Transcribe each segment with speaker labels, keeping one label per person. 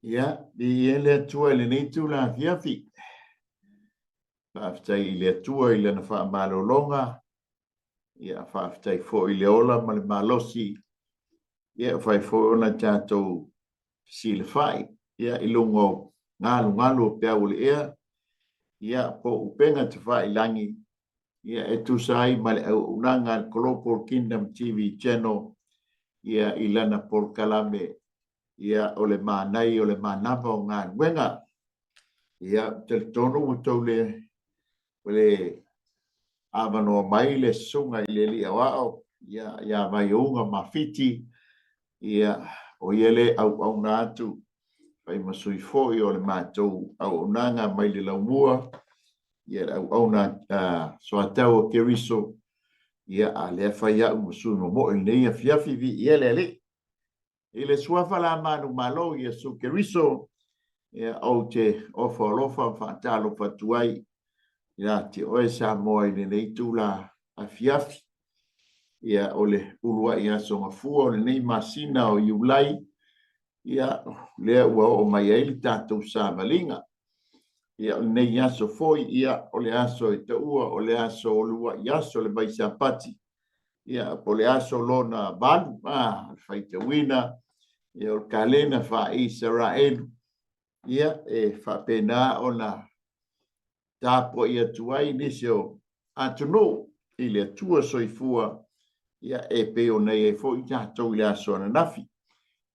Speaker 1: Ia, viia le Atua i lenei itula afiafi. Faafetai i le Atua i Lana faamalologa, ia faafetai foi i le ola ma le malosi, ia fai foi ona tatou fesilafai ia i luga o galugalu o peau o le ea, ia po o upega tafailagi, ia e tusa ai ma le auaunaga a le Global Kingdom TV Channel ia i lana polokalame ia o le manaia o le manava o galuega. Ia, ou te talitonu ua tou le le avanoa mai le susuga i le Alii Aoao ia ia Vaiouga Mafiti, ia o ia le auauna atu fai ma sui foi o le matou auaunaga mai le laumua ia le auauna soatau o Keriso, ia a lea fai au ma sui momoe i lenei afiafi, viia le Alii. I le suafa la manumalo o Iesu Keriso, ia ou te ofo alofa ma faatalofa atu ai ia te oe Samoa i lenei itula afiafi. Ia o le uluai aso gafua o lenei masina o Iulai, ia lea ua oo mai ai le tatou savaliga. Ia o lenei aso foi, ia o le aso e taua o le aso o le uluai aso o le vai Sapati, ia po o le aso lona valu, a, le faitauina ia o le kalena faa-Isaraelu, ia e faapena ona tapuai atu ai nisi o atunuu i le Atua soifua, ia e pei ona i ai foi tatou i le aso ananafi.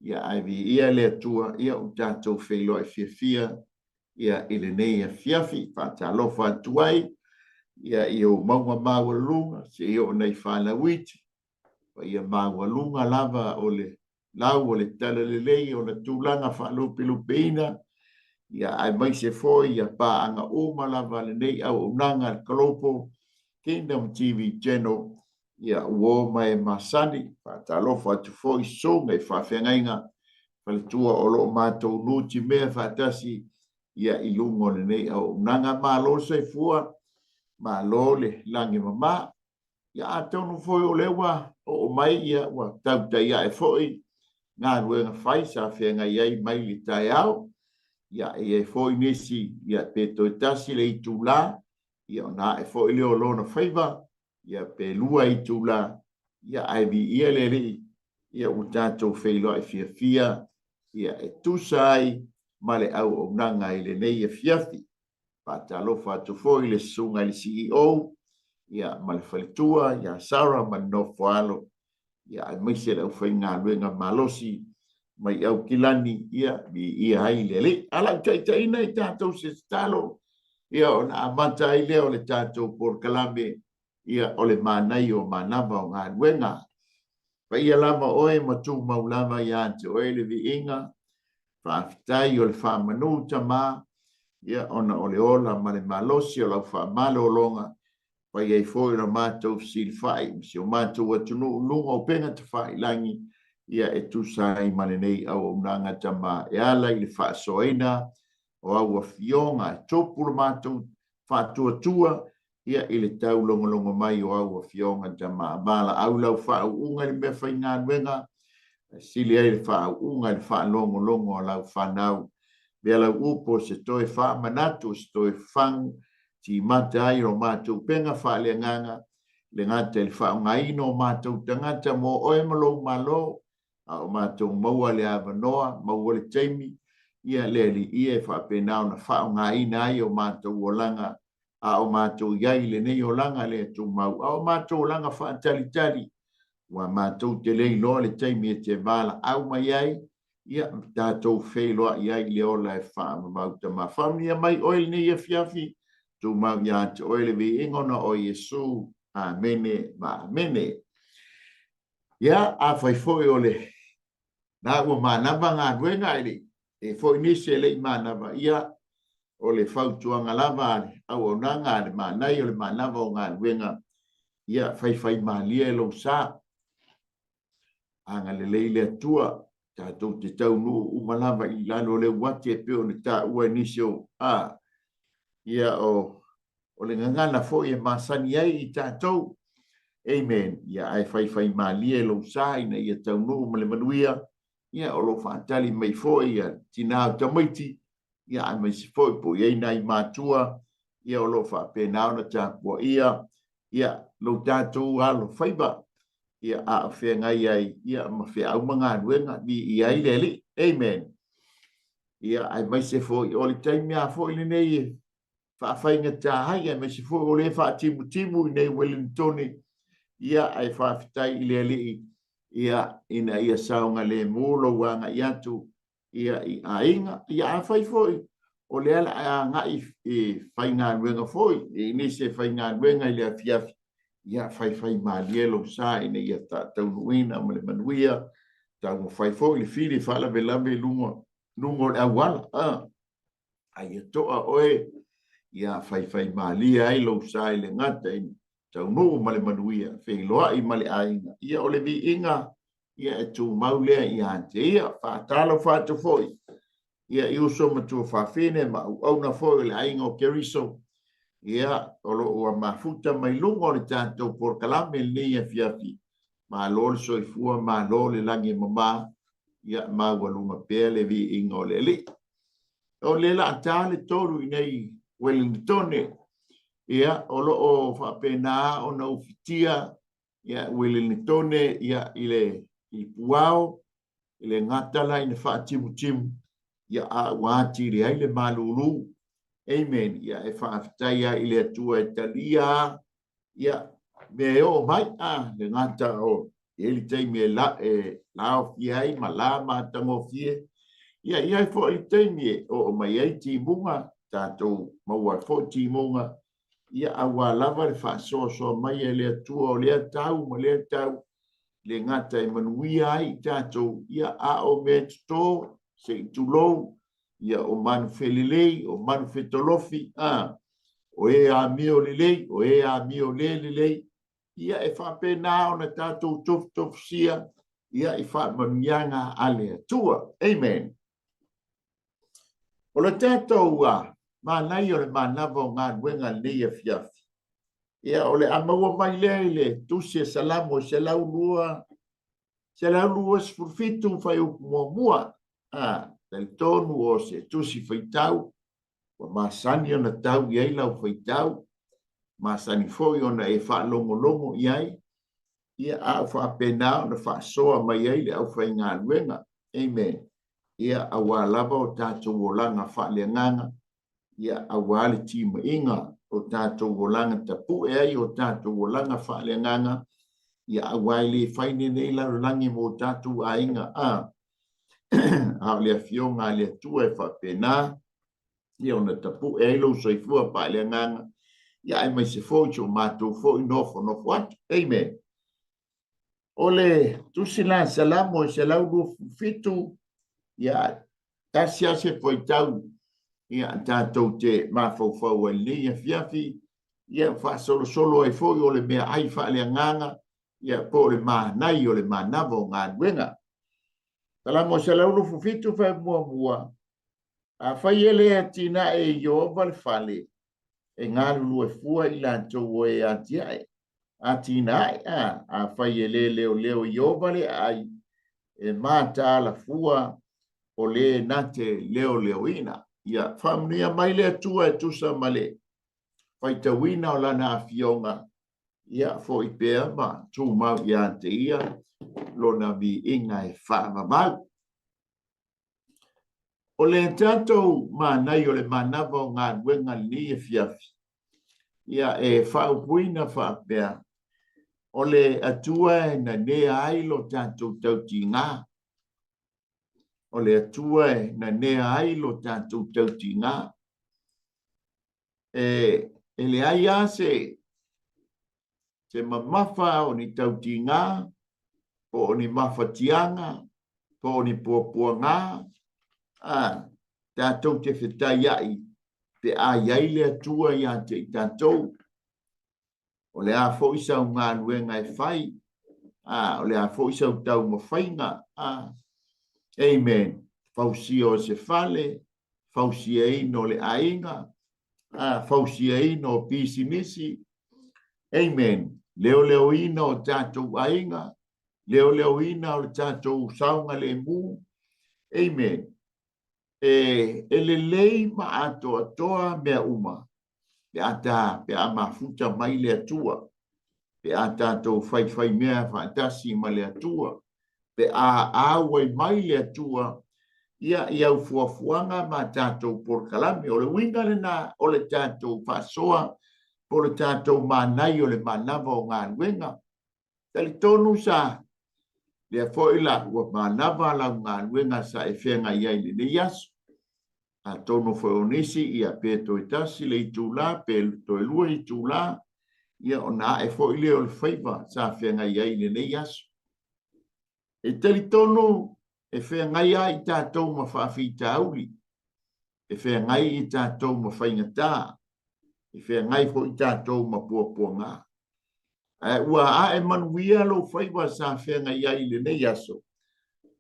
Speaker 1: Ia ae viia le Atua, ia ua tatou feiloai fiafia ia i lenei afiafi. Faatalofa atu ai ia i ou mauga maualuluga seia oo nei fanauiti, paia maualuga lava o le lau o le talalelei ona tulaga faalupelupeina, ia aemaise foi ia paaga uma lava a lenei auaunaga a le Global Kingdom TV Channel, ia uo ma e masani. Faatalofa atu foi susuga i faafeagaiga faletua o lo o matou nutimea faatasi ia i luga o lenei auaunaga. Malo le soifua, malo le lagi mama. Ia atonu foi o lea ua oo mai ia ua tautai ae foi galuega fai sa feagai ai mai le taeao. Ia e i ai foi nisi ia pe toe tasi le itula, ia ona ae foi lea o lona faiva, ia pe lua itula, ia ae viia le Alii, ia ua tatou feiloai fiafia ia e tusa ai ma le auaunaga i lenei afiafi. Faatalofa atu foi i le susuga i le CEO ia ma le faletua ia Sarah ma le nofoalo, ia aemaise le aufaigaluega malosi mai Aukilani, ia viia ai le Alii. A lau taitaiina i tatou se tatalo, ia ona amata ai lea o le tatou polokalame, ia o le manaia o manava o galuega. Paia lava oe ma tumau lava ia te oe le viiga, faafetai o le faamanu Tama, ia ona o le ola ma le malosi o lau faamalologa, fai ai foi la matou fesilafai ma si o matou atunuu i luga o upega tafailagi, ia e tusa ai ma lenei auaunaga Tama, e ala i le faasoaina o au afioga e tupu le matou faatuatua ia i le taulogologo mai o au afioga Tama. Valaau lau faauuga i le mea faigaluega, e sili ai le faauuga i le faalogologo a lau fanau. Mea lau upu o se toe faamanatu, o se toe fagu, timata ai o matou upega faaleagaga, le gata i le faaaogaina o matou tagata mo oe ma lou Malo, a o matou maua le avanoa, maua le taimi, ia le Alii ia e faapena ona faaaogaina ai o matou olaga, a o matou i ai i lenei olaga le tumau, a o matou olaga faatalitali, ua matou te le iloa le taimi e te valaau mai ai, ia tatou feiloai ai i le ola e faavavau. Tama, faamanuia mai oe i lenei afiafi, tumau ia te oe le viiga ona o Iesu. Amene ma amene. Ia, afai foi o le na ua manava galuega e le e foi nisi e le i manava, ia, o le fautuaga lava a le auaunaga a le manaia o le manava o galuega, ia, faifaimalie lou sa. Agalelei le Atua, tatou te taunuu uma lava i lalo o le uati e pei ona taua e nisi o a, ia o, o le gagana foi e masani ai i tatou. Amen. Ia, ae faifaimalie lou sa ina ia taunuu ma le manuia. Ia, o lo o faatali mai foi ia tina o tamaiti, ia aemaise foi po o i ai nai matua, ia o lo o faapena ona tapuaia, ia, lo tatou alofaiva, ia, a o feagai ai, ia, ma feau ma galuega, viia ai le Alii. Amen. Ia, aemaise foi o le taimi lava foi lenei e faafaigata ai, aemaise foi o lea e faatimutimu i nei Welingtone, ia, ae faafetai i le Alii, ia, ina ia saogalemu lou agai atu, ia, i aiga. Ia, afai foi o lea o le a agai i faigaluega foi, i nisi e faigaluega i le afiafi, ia, faifaimalie lou sa ina ia taunuuina ma le manuia, taumafai foi le fili faalavelave i luga o le auala, a. A ia toa oe, ia faifaimalie ai lou sa i le gata i taunuu ma le manuia, feiloai ma le aiga. Ia o le viiga, ia e tumau lea ia te ia. Faatalofa atu foi ia i uso ma tuafafine ma auauna foi o le aiga o Keriso, ia o lo o ua mafuta mai luga o le tatou polokalame i lenei afiafi. Malo le soifua, malo le lagi e mama, ia maualuga pea le viiga o le Alii. O le laa ta le 3 i nei Welingtone, ia, o lo o faapena ona ufitia, ia, Welingtone, ia, i le i puao, i le gata la ina faatimutimu, ia, a ua atili ai le malulu. Amen. Ia, e faafetai ai i le Atua e talia, ia, mea e oo mai, a, le gata o i ai le taimi e, la, e laofia ai ma la matagofie, ia, i ai foi le taimi e oo mai ai timuga, tatou maua ai foi timuga, ia, aua lava le faasoasoa mai e le Atua o lea tau ma lea tau, le gata e manuia ai i tatou, ia, a o mea toto, se i tulou, ia, o manu felelei, o manu fetolofi, a, o e amio lelei, o e amio le lelei, ia e faapena ona tatou tofutofusia, ia, i faamanuiaga a le Atua. Amen. O le tatou manaia o le manava o galuega lenei afiafi, ia, o le a maua mai lea i le tusi e Salamo 102, 127 fuaiupu muamua. A, talitonu o se tusi faitau, ua masani ona tau i ai lau faitau, masani foi ona e faalogologo i ai, ia, a o faapena ona faasoa mai ai le aufaigaluega. Amen. Ia, aua lava o tatou olaga faaleagaga, ia, aua le timaiga o tatou olaga tapue ai o tatou olaga faaleagaga, ia, aua e le fai lenei lalolagi mo tatou aiga, a, a o le afioga a le Atua e faapena, ia ona tapue ai lou soifua faaleagaga, ia aemaise foi si o matou foi nofonofo atu. Amen. O le tusi la Salamo e 127, ia tasi lava se fuaitau, ia tatou te mafaufau ai lenei afiafi, ia faasolosolo ai foi o le meaai faaleagaga, ia po o le manai o le manava o galuega. Salamo 127 fuaiupu muamua, Afai e le atinae e Ieova le fale, e galulue fua i latou o e atiae, atinae, a, afai e le leoleo e Ieova le aai, e mataala fua o le na te leoleoina. Ia faamanuia mai le Atua e tusa ma le faitauina o lana afioga, ia foi pea ma tumau ia te ia lona viiga e faavavau. O le tatou manai o le manava o galuega lenei afiafi, ia e faaupuina faapea, o le Atua e nanea ai lo tatou tautiga. O le Atua e nanea ai lo tatou tautiga. E leai lava se se mamafa o ni tautiga, po o ni mafatiaga, po o ni puapuaga, a, tatou te fetaiai pe a i ai le Atua ia te i tatou. O le a foi sau galuega e fai, a, o le a foi sau taumafaiga, a, amen, fausia o se fale, fausiaina o le aiga, a, fausiaina o pisinisi, amen. leoleoina o tatou aiga, leoleoina o le tatou saogalemu. Amen. E, e lelei ma atoatoa mea uma pe a ta, pe a mafuta mai le Atua, pe a tatou faifaimea faatasi ma le Atua, pe a auai mai le Atua ia i au fuafuaga ma tatou polokalame. O le uiga lena o le tatou faasoa po o le tatou manai o le manava o galuega. Talitonu sa lea foi la ua manava lau galuega sa e feagai ai i lenei aso. Atonu foi o nisi ia pe toe tasi le itula pe toe lua itula ia ona ae foi lea o le faiva sa feagai ai i lenei aso. E talitonu e feagai lava i tatou ma faafitauli, e feagai i tatou ma faigata, e feagai foi i tatou ma puapuaga. Ae ua ae manuia lou faiva sa feagai ai i lenei aso,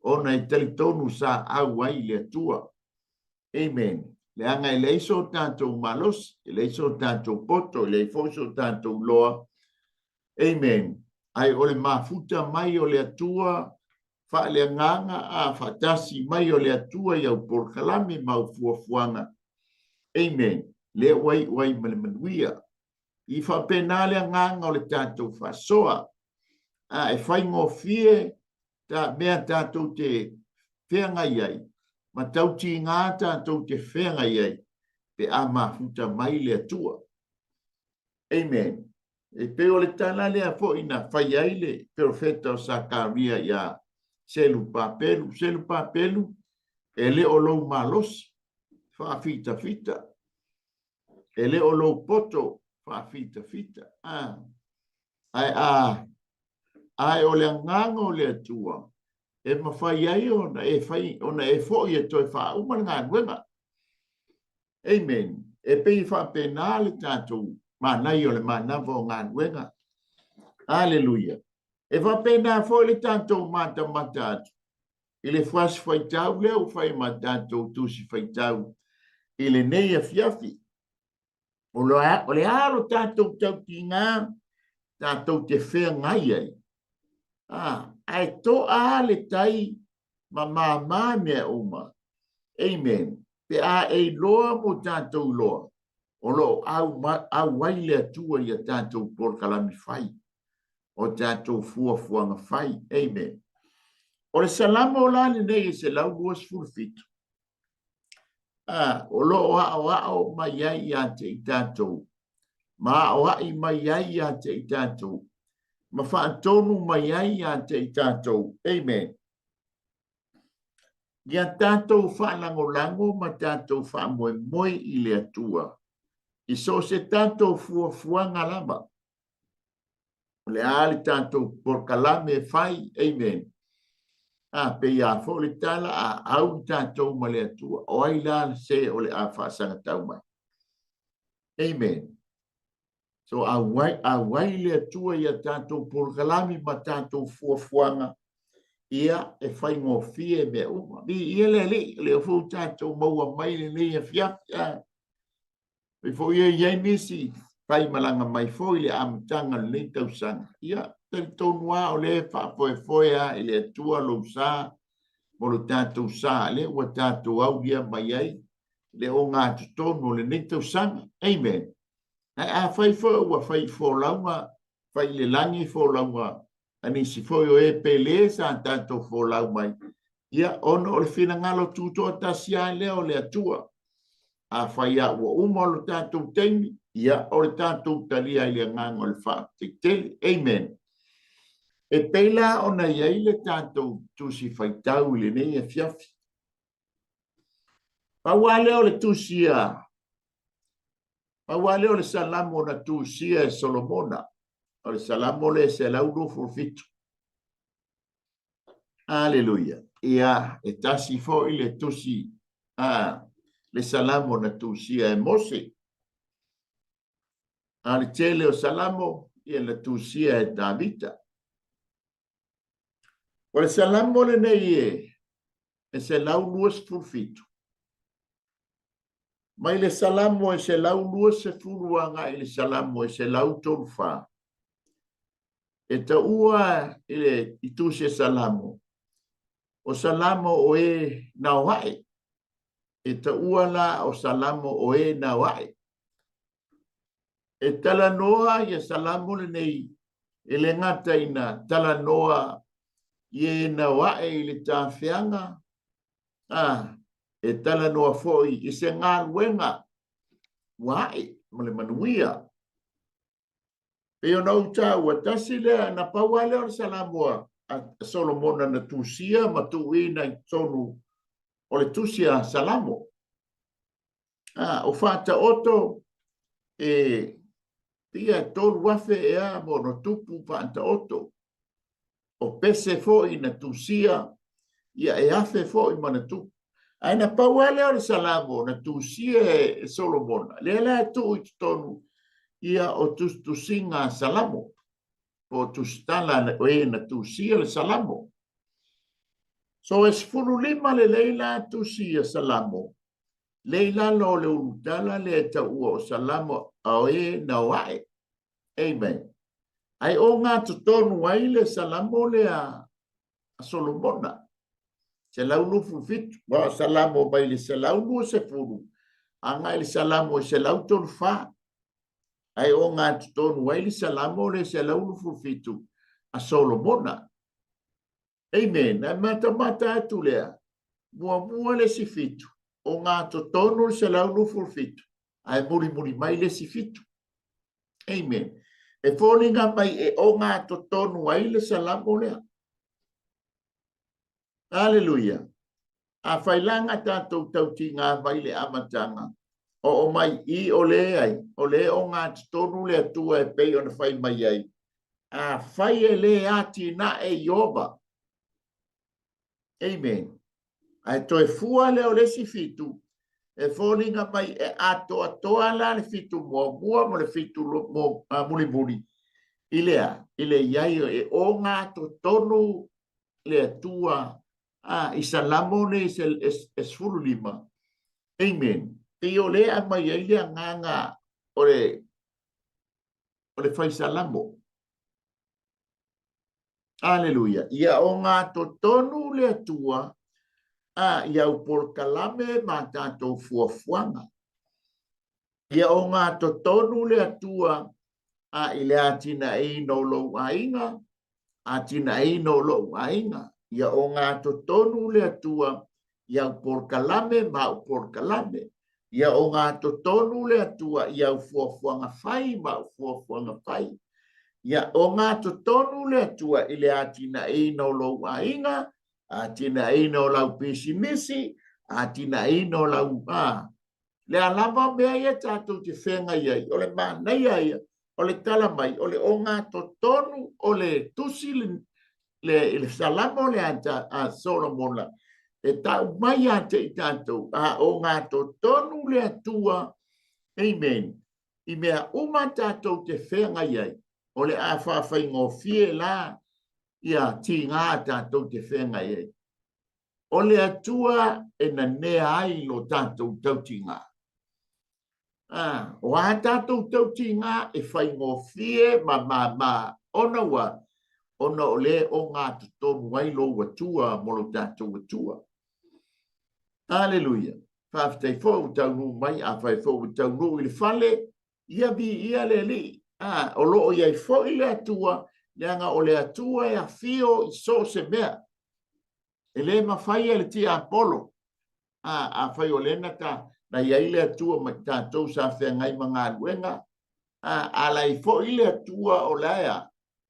Speaker 1: ona e talitonu sa auai le Atua. Amen. Leaga e leai so tatou malosi, e leai so tatou poto, e leai foi so tatou loa. Amen. Ae o le mafuta mai o le Atua faaleagaga a faatasi mai o le Atua i au polokalame ma au fuafuaga. Amen. Lea ua iu ai ma le manuia. I faapena le agaga o le tatou faasoa. A e faigofie ta mea tatou te feagai ai, ma tautigā tatou te feagai ai, pe a mafuta mai le Atua. Amen. E pei o le tala lea foi na fai ai le perofeta o Sakaria iā Selupapelu. Selupapelu, e le o lou malosi faafitafita, e le o lou poto faafitafita. A, ae a, ae o le agaga o le Atua e mafai ai ona e fai, ona e foi e toe faauma le galuega. Amen. E pei e faapena le tatou manaia o le manava o galuega. Aleluia. E faapena foi le tatou matamata atu i le fuasi faitau lea ua fai ma tatou tusi faitau i lenei afiafi. O le a lo tatou tautiga tatou te feagai ai. Ah, ae toa le tai ma māmā mea uma. Amen. Pe a e iloa mo tatou iloa, o lo o auai le Atua i a tatou polokalame fai, o tatou fuafuaga fai. Amen. O le Salamo la lenei e 127, a, o lo o aoao mai ai ia te i tatou, ma aoai mai ai ia te i tatou, ma faatonu mai ai ia te i tatou. Amen. Ia tatou faalagolago ma tatou faamoemoe i le Atua i so o se tatou fuafuaga lava. O le a le tatou polokalame e fai, amen. A pei a foi le tala, a au tatou ma le Atua, o ai la se o le a faasagatau mai. Amen. So auai, auai le Atua i a tatou polokalame ma tatou fuafuaga, ia e faigofie mea uma. Viia le Alii, o lea foi ua tatou maua mai lenei afiafi. A. Pei foi e i ai nisi faimalaga mai foi i le amataga o lenei tausaga. Ia, talitonu lava o lea e faafoefoe lava i le Atua lou sa mo lo tatou sa, lea ua tatou aulia mai ai le ogatotonu o lenei tausaga. Amen. Ae afai foi ua fai folauga, fai i le lagi folauga a nisi foi o e pele sa tatou folau mai, ia, ona o le finagalo tutoatasi lava lea o le Atua. Afai lava ua uma lo tatou taimi, ia, o le tatou talia i le agaga o le faafetai tele. Amen. E pei la ona i ai le tatou tusi faitau i lenei afiafi. Pau lava lea o le tusi a Pau lava lea o le Salamo na tusia e Solomona, o le Salamo lea e 127. Aleluia. Ia, e tasi foi le tusi, a, le Salamo na tusia e Mose. A le tele o Salamo, ia na tusia e Tavita. O le Salamo lenei e, e 127. Mai le Salamo e 120 agai i le Salamo e 134. E taua i le i tusi a Salamo, o Salamo o e naoaʻe. E taua la o Salamo o e naoaʻe. E talanoa ia Salamo lenei e le gata ina talanoa i e naoaʻe i le tafeaga, a e talanoa foi i se galuega ua aʻe ma le manuia. Pei ona ou taua, tasi lea, na pau lava lea o le Salamo a Solomona na tusia ma tuuina i totonu o le tusi a Salamo. A, o Faataoto e pia e 3,000 ea ma ona tupu Faataoto. O Pese foi na tusia, ia e 1,000 foi ma ona tupu. Ae na pau lava lea o le Salamo na tusia e Solomona, lea la e tuu i totonu ia o tusitusiga a Salamo, po o tusitala o e na tusia le Salamo. So e 15 lelei la tusi a Salamo, le i lalo o le ulutala lea e taua o Salamo a o e na oae. Amen. Ae ogatotonu ai le Salamo lea a Solomona, 127, aua o Salamo mai le 120 agai i le Salamo e 134, ae ogatotonu ai le Salamo lea 127 a Solomona. Amen. Ae matamata atu lea, muamua le isi fitu, ogatotonu le 127, ae mulimuli mai le isi fitu. Amen. E foliga mai e ogatotonu ai le Salamo lea. Aleluia. Afai la na tatou tautigā mai le amataga, oo mai i o leai, o le ogatotonu le Atua e pei ona fai mai ai, afai e le atinae Ieova. Amen. Ae toe fua lea o le isi fitu, e foliga mai e atoatoa la le fitu muamua ma le fitu mulimuli i le a? I le iai e ogatotonu le Atua a, i Salamo nei e 15. Amen. Pei o lea e aumai ai le agaga o le o le fai Salamo. Aleluia. Ia ogatotonu le Atua a i au polokalame ma tatou fuafuaga. Ia ogatotonu le Atua a i le atinaeina o lou aiga, atinaeina o lou aiga. Ia ogatotonu le Atua i au polokalame ma au polokalame. Ia ogatotonu le Atua i au fuafuaga fai ma au fuafuaga fai. Ia ogatotonu le Atua i le atinaeina o lou aiga, atinaeina o lau pisinisi, atinaeina o lau a, Le a lava mea ia tatou te feagai ai, o le manaia ia, o le tala mai, o le ogatotonu o le tusi le, le, le Salamo lea a Solomona, e tau mai ia te i tatou, a ogatotonu le Atua, amen, i mea uma tatou te feagai ai, o le a faafaigofie la ia tiga tatou te feagai ai. O le Atua e nanea ai lo tatou tautiga. A, o a tatou tautiga e faigofie ma māmā, ona ua, ona o le ogatotonu ai lou Atua mo lo tatou Atua. Aleluia! Faafetai foi ua taunuu mai, afai foi ua taunuu i le fale, ia viia le Alii. A, o lo o i ai foi le Atua, leaga o le Atua e afio i so o se mea. E le mafai e le tiapolo, a, afai o lea na ta, na i ai le Atua ma i tatou sa feagai ma galuega, a, a la i foi le Atua o la e a,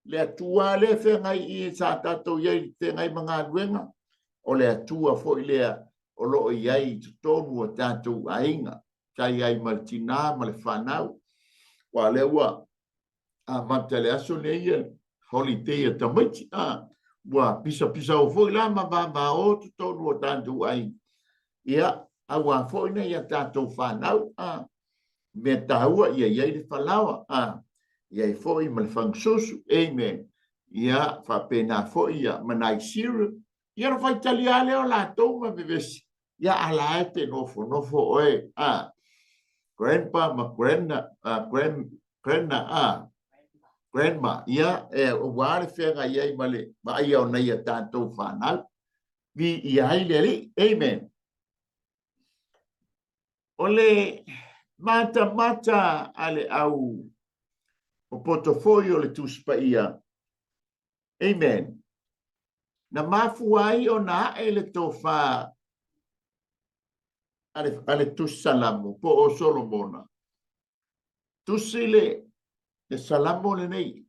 Speaker 1: le Atua lea feagai i sa tatou i ai feagai ma galuega, o le Atua foi lea o lo o i ai i totonu o tatou aiga, sa i ai ma le tinā ma le fanau. Aua o lea ua amata i le aso nei ia holiday a tamaiti, a, ua pisapisao foi la ma vavao totonu o tatou aiga. Ia, auā foi nai a tatou fanau, a, mea taua ia i ai le falaoa, a, i ai foi ma le fagasusu, amen. Ia, faapena foi ia ma nai cereal, ia ona faitali lava lea o latou ma vevesi, ia a la e te nofonofo oe, a, grandpa ma grandna, a, grand, grandna, a, Grandma, ia, e, ua le feagai ai ma le vaaia o nai a tatou fanau. Viia ai le Alii. Amen. O le matamata a le au popoto foi o le Tusi Paia. Amen. Na mafua ai ona ae le tofa a le Tusi Salamo po o Solomona. Tusi le Salamo lenei.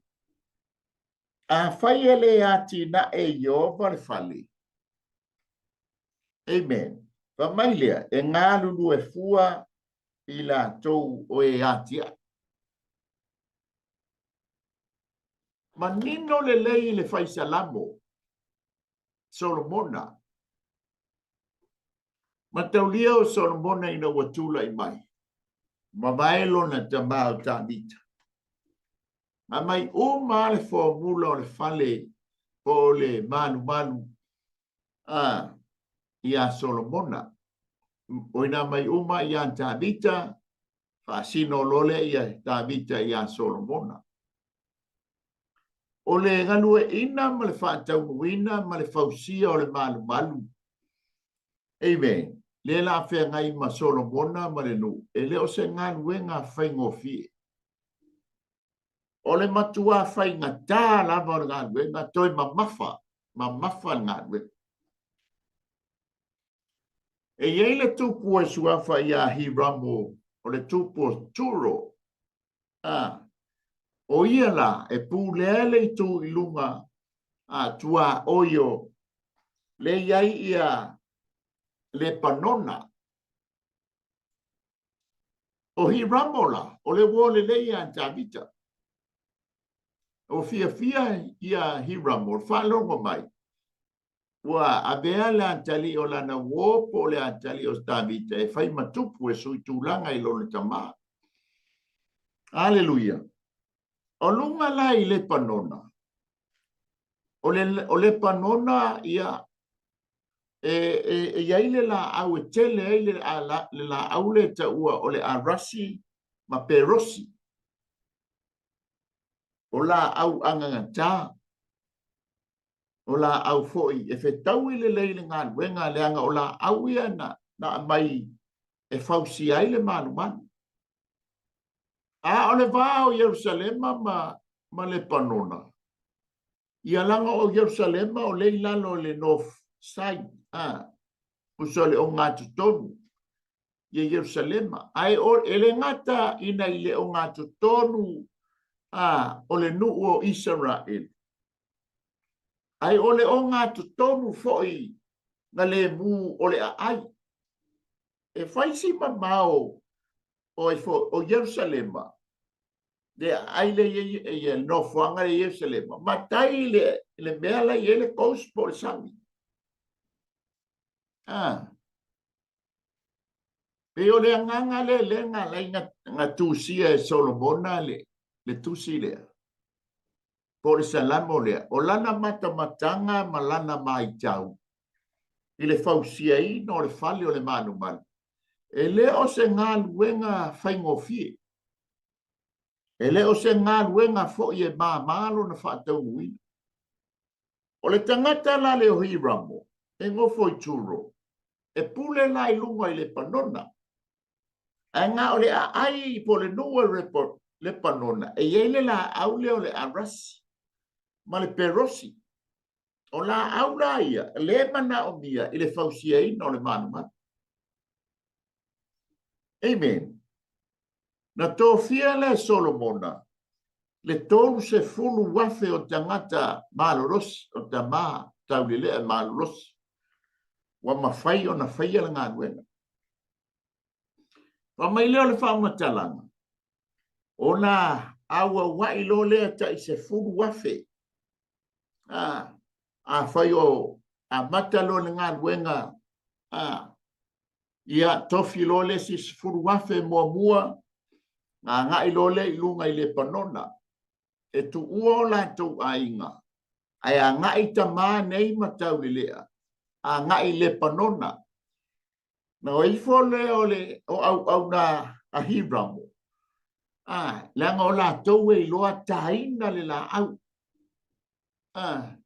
Speaker 1: Afai e le atinae e Ieova le fale. Amen. Fai mai lea, e galulue fua i latou o e atiae. Manino lelei le fai Salamo, Solomona. Mataulia o Solomona ina ua tulai mai, mavae lona tama o Tavita. Aumai uma lava le formula o le fale po o le malumalu a iā Solomona. O ina aumai uma iā Tavita, faasino loa lea ia Tavita iā Solomona. O le galueaiina ma le faataunuuina ma le fausia o le malumalu, amen, lea la a feagai ma Solomona ma le nuu, e le o se galuega faigofie. O le matua faigata lava o le galuega, toe mamafa, mamafa le galuega. E i ai le tupu e suafa ia Hiramo, o le tupu o Turo. A, o ia la e pulea le itu i luga a tuaoi o le i ai ia Lepanona. O Hiramo la, o le uo lelei ia Tavita. Ua fiafia ia Hiramo, o le faalogo mai, ua avea le atalii o lana uo po o le atalii o Tavita e fai ma tupu e sui tulaga i lona tamā. Aleluia! O luga la i Lepanona, o Lepanona ia e i ai le laau e tele ai le laau lea e taua o le arasi ma perosi. O laau agagata, o laau foi e fetaui lelei le galuega, leaga o laau ia na aumai e fausia ai le malumalu. A o le va o Ierusalema ma Lepanona, Ia leaga o Ierusalema o lea i lalo i le north side, a, tusa o le ogatotonu ia Ierusalema. Ae o, e le gata ina i le ogatotonu a, o le nuu o Isaraelu, ae o le ogatotonu foi na lemu o le aai. E fai si mamao o, o Ierusalema le aai le i ai le nofoaga le Ierusalema, ma tai le mea la i ai le coast po o le sami. Ah. Pei o le agaga lea lea na alai na tusia e Solomona le tusi lea, po o le Salamo lea, o lana matamataga ma lana maitau i le fausiaina o le fale o le malumalu, e le o se galuega faigofie. E le o se galuega foi e māmā lona faataunuuina. O le tagata la le o Hiramo, e nofo i Turo, e pule la i luga i Lepanona. Ae na o le aai po o le nuu o Lepanona, e i ai le laau lea o le arasi ma le perosi. O laau la ia, le manaomia i le fausiaina o le malumalu. Amen. Na tofia lea e Solomona le 30,000 o tagata malolosi, o tama taulelea malolosi, ua mafai ona faia le galuega. Fai mai lea o le faamatalaga, ona auauai loa lea tai 10,000. Afai o amata loa le galuega, ia tofi loa le isi 10,000 muamua, agai loa lea i luga i Lepanona, e tuua o latou aiga, ae agai tama nei ma taulelea, agai i Lepanona. Na o ifo lea o le o auauna a Hiramo. A, leaga o latou e iloa taina le laau. A,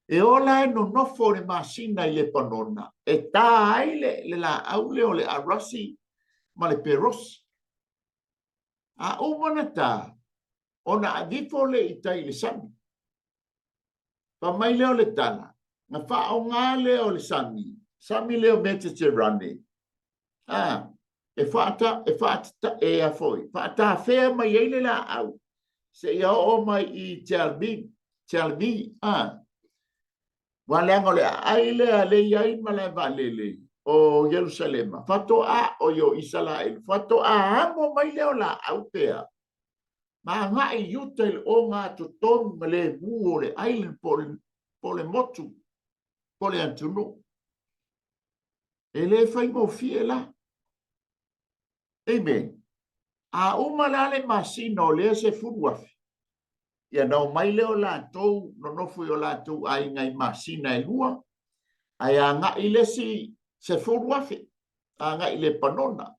Speaker 1: e ola e nonofo le masina i Lepanona e ta ai le laau lea o le arasi ma le perosi. A uma ona ta, ona aveifo lea i tai i le sami. Fai mai lea o le tala, na faaaoga lea o le sami, sami lea o Meteterane, a, e faata, e faata, e a foi, faatafea mai ai le laau, seia oo mai i Telmi, Telmi, a. Ua leaga o le aai lea le i ai malae vaalele o Ierusalema, faatoa, oi o Isaraelu, faatoa amo mai lea o laau pea, ma agai i uta i le ogatotonu ma lemu o le island po o le motu, po o le atunuu. E le faigofie la. Amen. A uma la le masina o lea 10,000, ia na omai lea o latou nonofo i o latou aiga i masina e lua, ae agai le isi 10,000, agai i Lepanona.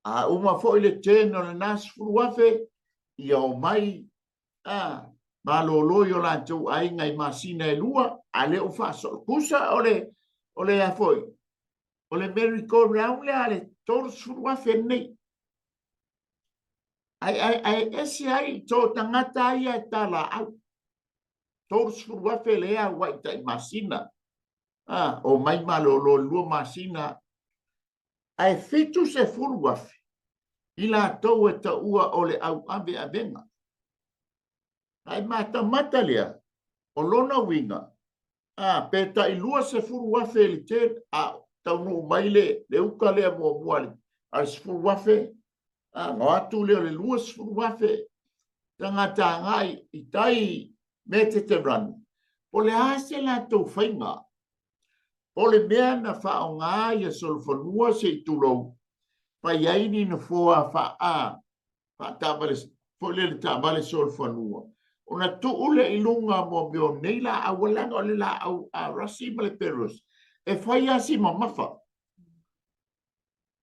Speaker 1: A uma foi le turn o lena 10,000, ia omai a malolo i o latou aiga i masina e lua, a lea ua faasolo. Tusa o le, o le a foi, o le merry go round lea a le 30,000 lenei. Ae, ae, ae ese ai tō tagata ia e talaau. 30,000 lea auai tai masina. A, omai malolo i 2 masina. Ae 70,000 i latou e taua o le au aveavega. Ae matamata lea, o lona uiga, a, pe tai 20,000 i le turn, a taunuu mai le uka lea muamua a le 10,000, a, ona o atu lea o le 20,000 tagata agai i tai Meteterani. Po o le a se latou faiga? Po o le mea na faaaoga ia solofanua se i tulou, fai ai ni nofoa faataavale foi lele taavale solofanua, ona tuu lea i luga mo mea o nei laau, leaga o le laau arasi ma le peros e fai lava si mamafa.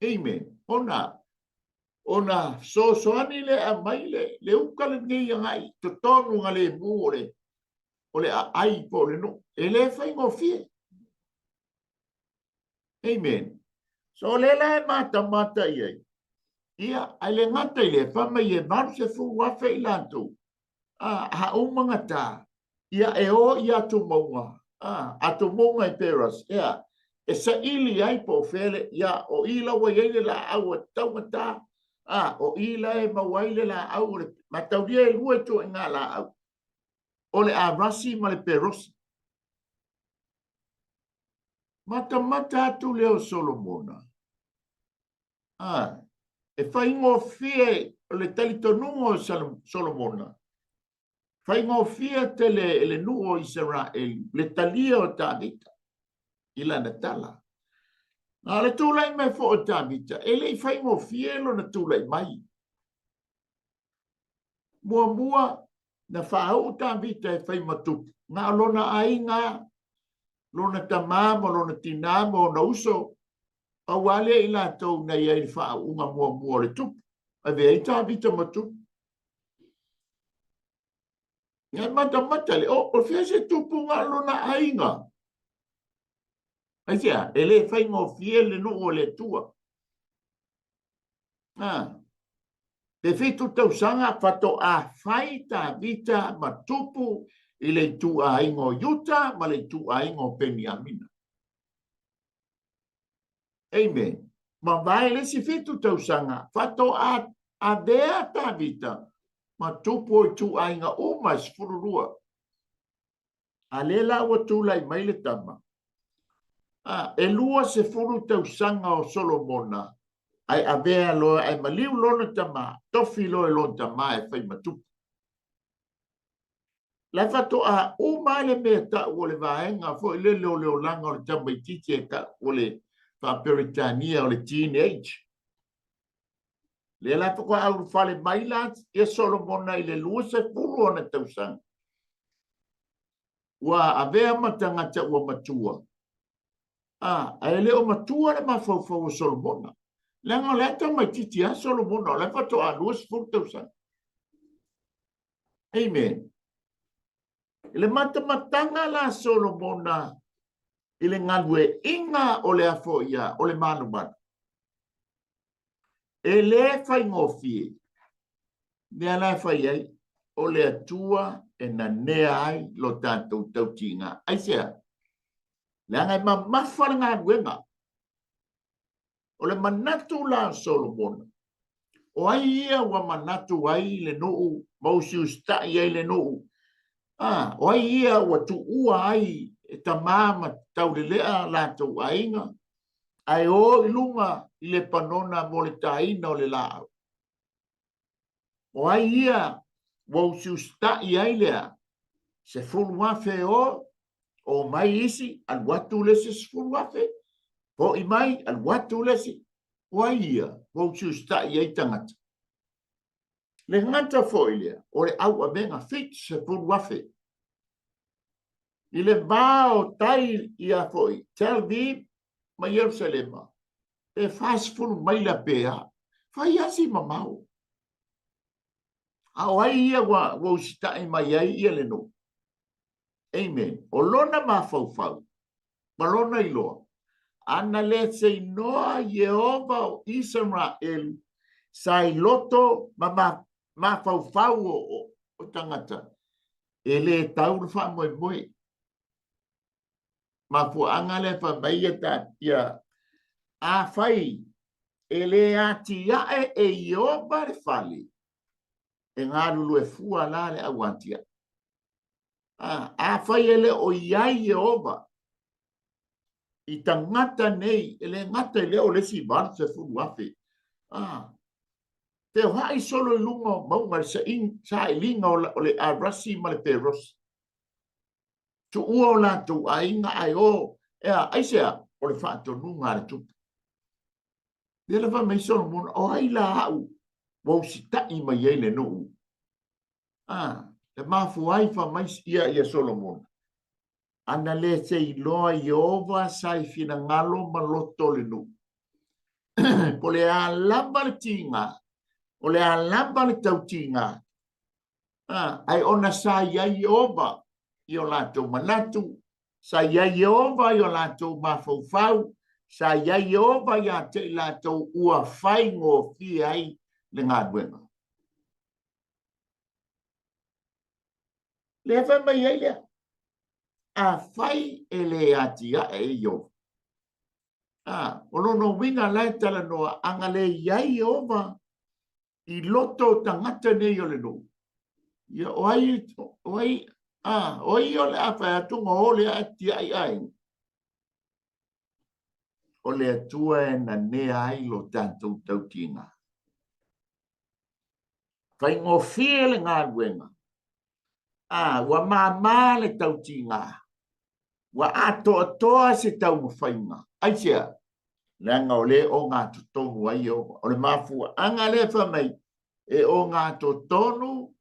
Speaker 1: Amen. Ona fesoasoani lea e aumai le uka lenei agai i totonu galemu o le aai po o le nuu. E le faigofie. Amen. So o lea la e matamata i ai. Ia, ae le gata i lea, fai mai e 80,000 i latou, a uma gata, ia e o i atumauga, atumauga i Peras, ia, e saili ai po o fea le, ia, o i la ua i ai le laau e taugata, o i la e maua ai le laau, o le mataulia e lua ituaiga laau, o le arasi ma le perosi. Matamata atu lea o Solomona, e faigofie o le talitonuga o Solomona, faigofie tele e le nuu o Isaraelu le talia o Tavita i lana tala. A o le tulai mai foi o Tavita, e le i faigofie lona tulai mai. Muamua, na faauu Tavita e fai ma tupu, na o lona aiga, lona tamā ma lona tinā ma ona uso, pau lava lea i latou na i ai i le faauuga muamua o le tupu. Avea ai Tavita ma tupu. Ia matamata le, o fea se tupu na o lona aiga? Aisea, e le faigofie le nuu o le Atua. Pe 7 tausaga faatoa fai Tavita ma tupu i le ituaiga o Iuta ma le ituaiga o Peniamina. Amen. Mavae le isi 7 tausaga faatoa avea Tavita ma tupu o ituaiga uma e 12. A lea la ua tulai mai le tama. E 20 tausaga o Solomona ae avea loa, ae maliu lona tama, tofi loa e lona tama e fai ma tupu. La faatoa uma le mea tau o le vaega foi lele o le olaga o le tamaitiiti e tau o le faa-Peretania o le teenage. Lea la faatoa aulufale mai la ia Solomona i le 20 ona tausaga. Ua avea ma tagata ua matua. Ae le o matua le mafaufau o Solomona. Leaga o lea e tamaitiiti lava Solomona, o la e faatoa 20 tausaga. Amen. I le matamataga la Solomona i le galueaiina o le afo ia o le malumalu, e le faigofie mea la e fai ai o le Atua e nanea ai lo tatou tautiga. Aisea? Leaga e mamafa le galuega. O le manatu la o Solomona, o ai ia ua manatu ai le nuu ma usiusitai ai le nuu? A, o ai ia ua tuua ai e tamā ma taulelea latou aiga, ae o i luga i Lepanona mo le taina o le laau? O ai ia ua usiusitai ai lea 10,000 o, o mai isi, alu atu le isi 10,000, foi mai, alu atu le isi. O ai ia ua usiusitai ai tagata? Le gata foi lea, o le auavega 70,000. I le va o tai ia foi, Tel Aviv ma Ierusalema, pe 40 maila pe a, fai lava si mamao. A o ai ia ua usitai mai ai ia le nuu? Amen. O lona mafaufau ma lona iloa, ana le seinoa Ieova o Isaraelu sa i loto ma mafaufau o tagata, e le tau le faamoemoe. Mafuaaga lea fai mai ia ta, afai e le atiae e Ieova le fale, e galulue fua la le au atiae. Afai e le o i ai Ieova i tagata nei, e le gata i lea o le isi 80,000, feoai solo i luga o mauga le sailiga o le Arasi ma le Perosi, tuua o latou aiga ae o, ea, aisea? O le faatonuga a le Tupu. Lea la fai mai Solomona, o ai la au ua usitai mai ai le nuu? E mafua ai fai mai ia Solomona, ana le seiloa Ieova sa i finagalo ma loto o le nuu. Po le a lava le tiga, o le a lava le tautiga, ae ona sa i ai Ieova i o latou manatu, sa i ai Ieova i o latou mafaufau, sa i ai Ieova ia te i latou ua faigofie ai le galuega. Lea fai mai ai lea, afai e le atiae e Ieova. O lona uiga la e talanoa, ana le i ai Ieova i loto o tagata nei o le nuu, ia o ai, o ai, o ai o le a fai atu ma o le a tiai aiga. O le Atua e nanea ai lo tatou tautiga. Faigofie le galuega. Ua māmā le tautiga. Ua atoatoa se taumafaiga. Aisea? Leaga o lea e ogatotonu ai Ieova. O le mafuaaga lea fai mai, e ogatotonu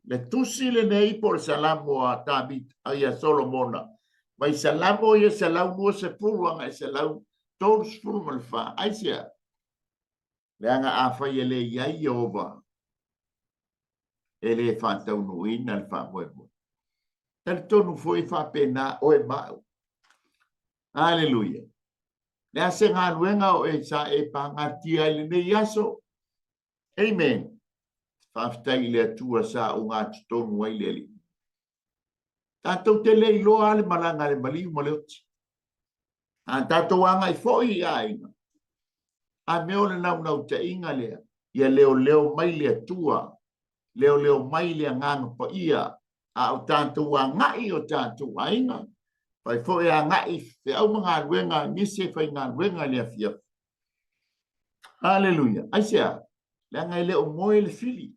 Speaker 1: le tusi lenei po o le Salamo a Tavita, ia Solomona, mai Salamo ia 120 agai 134. Aisea? Leaga afai e le i ai Ieova, e le faataunuuina le faamoemoe. Talitonu foi faapena oe ma au. Aleluia. Le a se galuega o e sa e pagatia ai lenei aso? Amen. Faafetai i le Atua sa ogatotonu ai le Alii. Tatou te le iloa le malaga a le maliu ma le oti. A tatou agai foi i aiga, a mea o le naunautaiga lea, ia leoleo mai le Atua, leoleo mai le Agaga Paia, a o tatou agai o tatou aiga, fai foi agai feau ma galuega, nisi e faigaluega i le afiafi. Haleluia. Aisea? Leaga e le o moe le fili.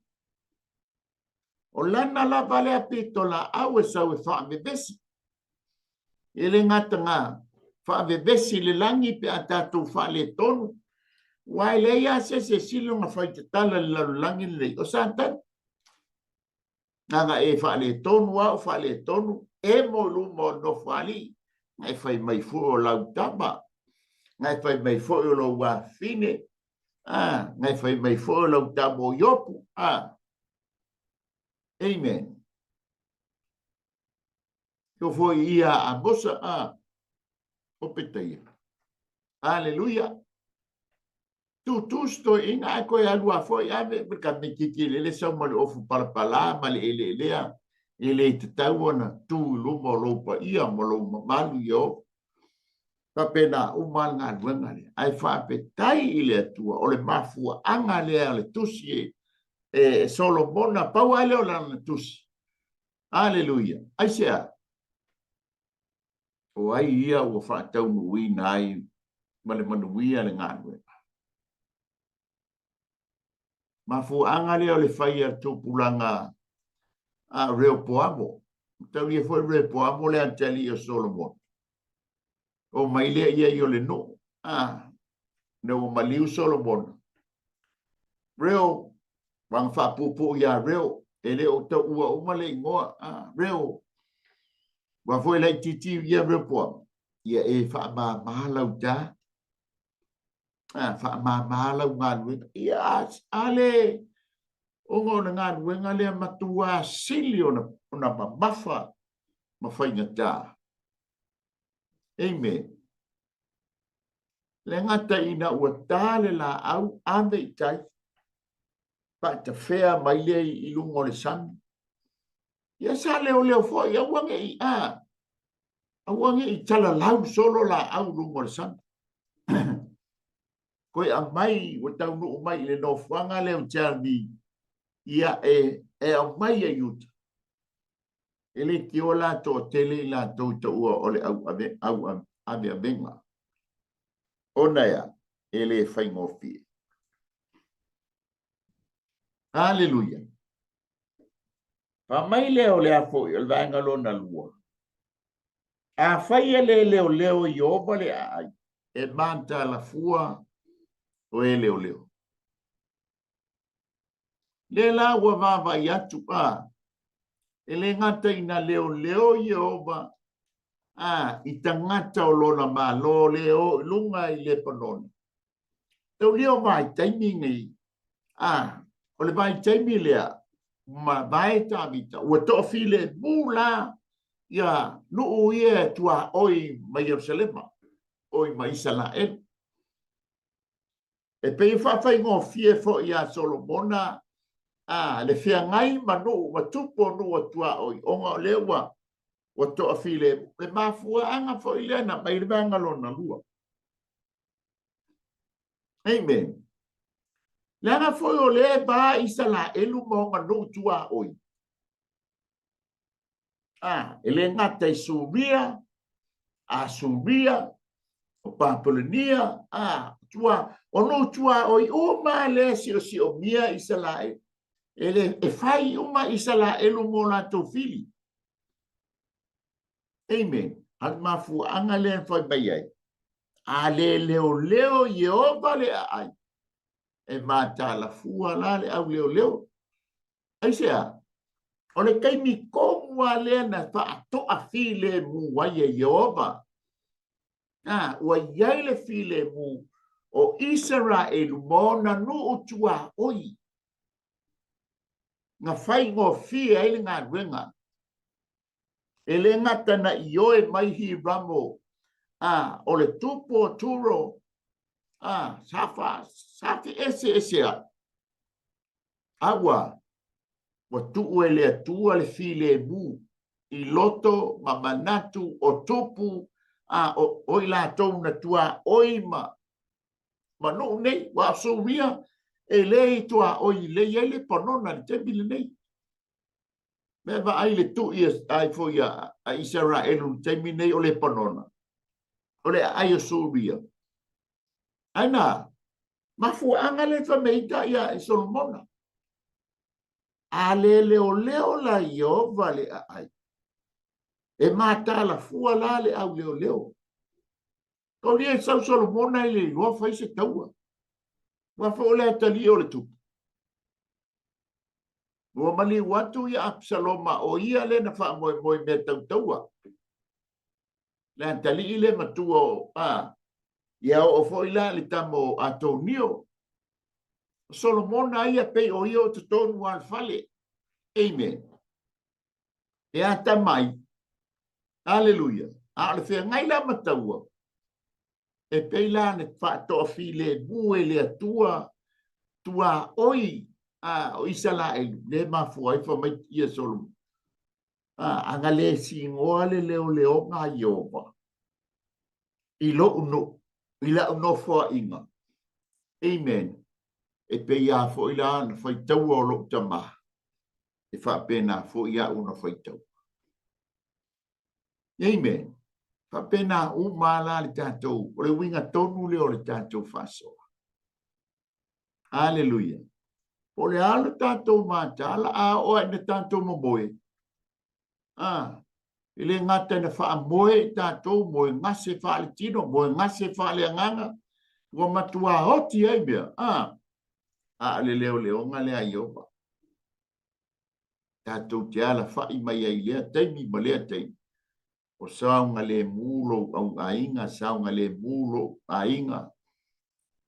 Speaker 1: O lana lava lea pitolaau e sau e faavevesi. E le gata na faavevesi le lagi pe a tatou faaletonu, aua e leai lava se isi e sili ona faitatala i le lalolagi lenei, o Satani. Leaga e faaletonu au, faaletonu, emo i luma o le Nofoalii, na e fai mai foi o lau tama, na e fai mai foi o lou afafine. A, na e fai mai foi o lau tama o Iopu. A, amen. Ko foi ia Amosa, a, o Petaia. Aleluia. Tūtū se toeaina ae koe alu a foi ave ma ka mititi lele sau ma le ofu palapala ma le eleelea e le tatau ona tu i luma o lou paia ma lou mamalu i o. Faapena uma le galuega lea. Ae faafetai i le Atua o le mafuaaga lea o le tusi e Solomona, pau lava lea o lana tusi. Aleluia. Aisea? O ai ia ua faataunuuina ai ma le manuia le galuega? Mafuaaga lea o le fai a le tupulaga a Reopoamo. Taulia foi Reopoamo le atalii o Solomona. O mai lea ia i o le nuu. A, na ua maliu Solomona. Reo, wanga faapuupuu iā Reo, e le o tauua uma le igoa. A, Reo, ua foi laitiiti ia Reopoamo. Ia e faamāmā lau tā. A, faamāmā lau galuega. Ia, a, a le, ona o le galuega lea matua sili ona, ona mamafa ma faigata. Amen. Le gata ina ua ta le laau ave i tai, faatafea mai lea i luga o le sami. Ia sa leoleo foi, aua ne i a, aua ne i talalau solo laau i luga o le sami. Koe aumai, ua taunuu mai i le nofoaga lea o Jeremy, ia e, e aumai e uta. E le tio la toatele i latou i taua o le au ave, au aveavega. Ona ea, e le faigofie. Aleluia. Fa mai lea o le a foi o le vaega lona lua. Afai e le leoleo i Ieova le aai, e matalafua o e leoleo. Lea la ua vaavaai atu, a, e le gata ina leoleo Ieova, a, i tagata o lona Malo le o i luga i Lepanona. Taulia o vaitaimi nei, a, o le vaitaimi lea, mavae Tavita, ua toafilemu la ia nuu ia e tuaoi ma Ierusalema, oi ma Isalaelu. E pei e faafaigofie foi iā Solomona a le feagai ma nuu ma tupu o nuu a tuaoi ona o lea ua ua toafilemu. Le mafuaaga foi lea na aumai le vaega lona lua. Amen. Leaga foi o lea e va Isalaelu ma ona nuu tuaoi. A, e le gata i Suria, Asuria, o Papolonia, a, tua, o nuu tuaoi uma lea siosiomia Isalaelu. E, le, e fai uma Isalaelu mo latou fili. Amen. A le mafuaaga lea e fai mai ai. A le leoleo Ieova le aai, e matalafua la le au leoleo. Aisea? O le taimi tonu lava lea na faatoafilemu ai e Ieova. A, ua i ai le filemu o Isaraelu ma ona nuu tuaoi na faigofie ai le galuega. E le gata na ioe mai Hiramo, a, o le tupu o Turo, a, sa fa, sa feeseese ai. A ua, ua tuu e le Atua le filemu i loto ma manatu o tupu a o, o i latou na tuaoi ma, ma nuu nei. Ua o Suria e le i tuaoi lelei ai Lepanona i le taimi lenei. Mea vaai le tui ai foi a, a Isaraelu i le taimi nei o Lepanona. O le aai o Suria. Ai na, Mafuaaga lea fai mai ai ia i Solomona. A le leoleo la Ieova le aai, e matalafua la le au leoleo. Kaulia e sau Solomona i le iloa fai se taua. Ua foi o le atalii o le tupu. Ua maliu atu ia Apisaloma o ia lea na faamoemoe mea tau taua. Le atalii lea matua o, a, ia oo foi la le tama o Atonio. O Solomona ia pei o ia o totonu lava o le fale. Amen. E atamai. Aleluia. A o le feagai la ma taua, e pei la na faatoafilemu e le Atua tuaoi a o Isaraelu, le mafua ai fai mai ia Solomona. A, ana le sigoa le leoleoga a Ieova i lou nuu, i lau nofoaiga. Amen. E pei lava foi la na faitaua o lou tama, e faapena foi au na faitaua. Amen. Faapena uma la le tatou, o le uiga tonu lea o le tatou faasoa. Aleluia. Po o le a le tatou matala, a oo lava ina tatou momoe, a, e le gata ina faamoe i tatou, moe gase faaletino, moe gase faaleagaga, ua matua oti ai mea, a, a o le leoleoga lea a Ieova. Tatou te alafai mai ai i lea taimi ma lea taimi, o saogalemu lou auaiga, saogalemu lou aiga.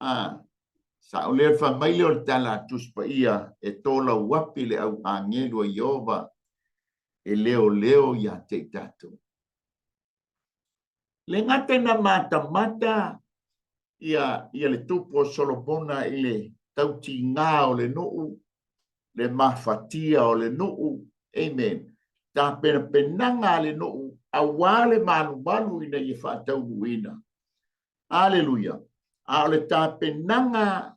Speaker 1: A, sao lea, fai mai lea o le tala a Tusi Paia, e tolau api le au agelu a Ieova e leoleo ia te i tatou. Le gata ina matamata ia, ia le tupu o Solomona i le tautigā o le nuu, le mafatia o le nuu, amen, tapenapenaga a le nuu aua le malumalu ina ia faataunuuina. Aleluia. A o le tapenaga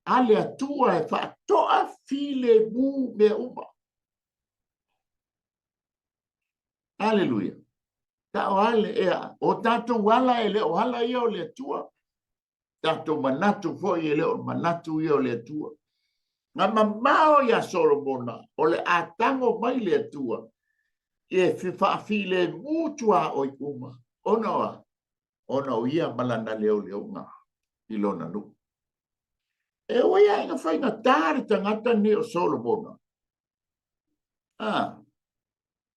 Speaker 1: a le Atua e faatoa filemu mea uma. Aleluia. Tao ale, ea, o tatou ala e le o ala ia o le Atua. Tatou manatu foi e le o manatu ia o le Atua. Na mamao iā Solomona, o le a tago mai le Atua e faafilemu tuaoi uma, ona o a? Ona o ia ma lana leoleoga i lona nuu. E ui lava ina faigata le tagata lenei o Solomona, Ah,